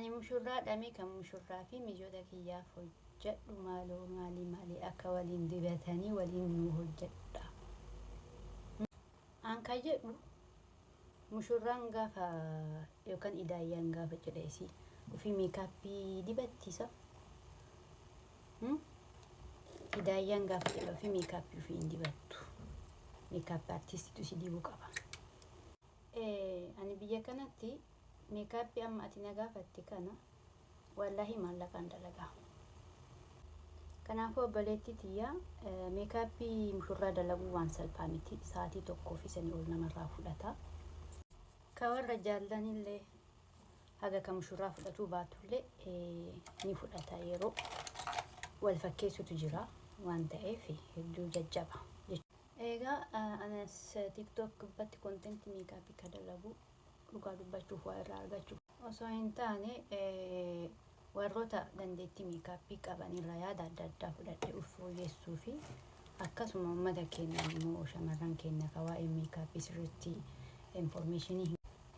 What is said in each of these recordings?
Ani mushurraa dhame kan mushurraa fi mijoota kiyyaaf hojjadhu maaloo maalii maalii akka waliin dibatanii waliin nu hojjadha. An ka jedhu mushurraan gaafa yookaan idaayyaan gaafa cidha isii ofii meekaappii dibattisa. Idaayyaan gaafa cidha ofii meekaappii ofii hin dibattu. Meekaappii artistiitu si dibuu qaba. Ani biyya kanatti meekaappii amma ati na gaafatte kana wallaahi maallaqaan dalagaa. Kanaafuu obboleettii tiyya, meekaappii mushurraa dalaguu waan salphaa miti. Sa'aatii tokkoo fi sanii ol namarraa fudhata. Ka warra jaallanillee haga ka mushurraa fudhatuu baatullee ni fudhata, yeroo wal fakkeessutu jira waan ta'eef hedduu jajjaba. Egaa anas TikTok gubbatti contentii meekaappii ka dalagu dhugaa dubbachuuf waa irraa argachuuf osoo hin taane, warroota dandeettii meekaappii qaban irraa yaada adda addaa fudhadhee uf fooyyessuu fi akkasuma uummata keenya immoo shamarran keenya ka waa'ee meekaappii sirriitti informationii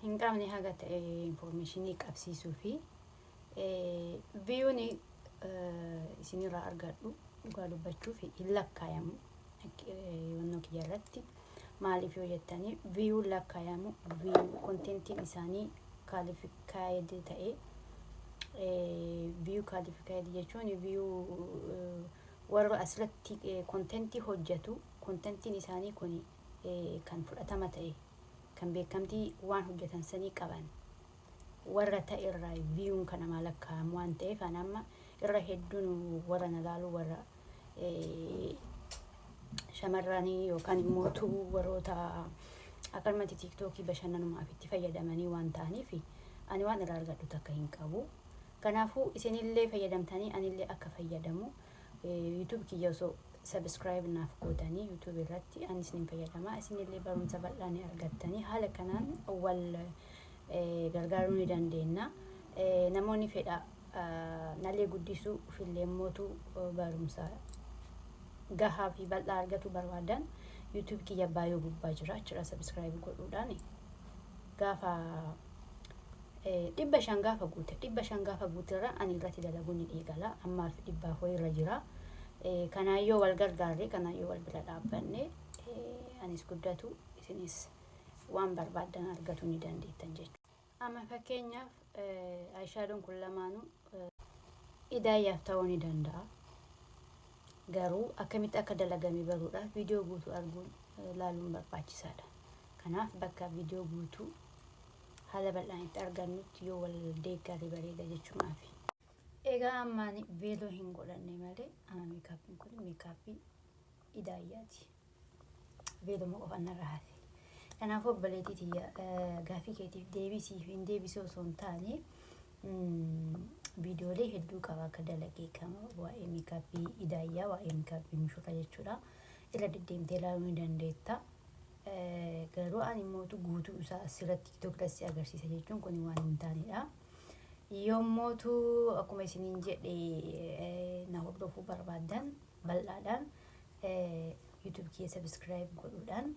hin qabne haga ta'e informationii qabsiisuu fi view'n isinirraa argadhu dhugaa dubbachuuf hin lakkaayamu wannoo kiyya irratti. Maaliif yoo jettanii, view'n lakkaayamu view contentiin isaanii qualified ta'e. View qualified jechuun view warra asirratti contentii hojjetu, contentiin isaanii kun kan fudhatama ta'e, kan beekamtii waan hojjetan sanii qaban warra ta'e irraa view'n kan namaa lakkaa'amu waan ta'eef, an amma irra hedduun warra na laalu warra shamarranii yookaan immoo warroota akkanumatti TikTokii bashannanumaaf itti fayyadamanii waan ta'aniif, ani waan irraa argadhu takka hin qabu. Kanaafuu isinillee fayyadamtanii anillee akka fayyadamu YouTube kiyya osoo subscribe naaf gootanii, YouTube irratti anis ni fayyadama, isinillee barumsa bal'aa ni argattanii, haala kanaan wal gargaaruu ni dandeenya. Namoonni fedha nalee guddisuu ofillee mootu barumsa gahaa fi bal'aa argatu barbaadan, YouTube kiyya baay'ee gubbaa jira achirra subscribe godhuudhaan gaafa 500 gaafa guute, 500 gaafa guute irra ani irratti dalaguu ni eegala. Ammaaf dhibbaaf wayirra jira. Kanaayyoo wal gargaarre, kanaayyoo wal bira dhaabbanne, anis guddatu, isinis waan barbaaddan argatu ni dandeettan jechuudha. Amma fakkeenyaaf eyeshadow'n kun lamaanuu idaayyaaf ta'uu ni danda'a. Garuu akkamitti akka dalagame baruudhaaf viidiyoo guutuu arguun laaluun barbaachisaadha. Kanaaf bakka viidiyoo guutuu haala bal'aan itti argannutti yoo wal deeggarre bareeda jechumaafi. Egaa ammaan veeloo hin godhanne malee amma meekaappiin kun meekaappii idaayyaati. Veeluma qofaan narra hafe. Kanaafuu obboleettii tiyya, gaaffii keetiif deebii siif hin deebisuu osoo hin taane, viidiyoolee hedduu qaba akka dalagee kan waa'ee meekaappii idaayyaa, waa'ee meekaappii mushurraa jechuudha. Irra deddeemtee ilaaluu ni dandeetta. Garuu ani immoo guutuu isaa asirratti TikTok irratti agarsiisa jechuun kun waan hin taanedha. Yommootu akkuma isiniin jedhe na hordofuu barbaaddan bal'aadhaan YouTube kiyya subscribe godhuudhaan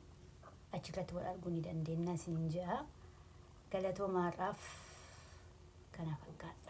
achirratti wal arguu ni dandeenya isiniin jedha. Galatoomaa, har'aaf kana fakkaata.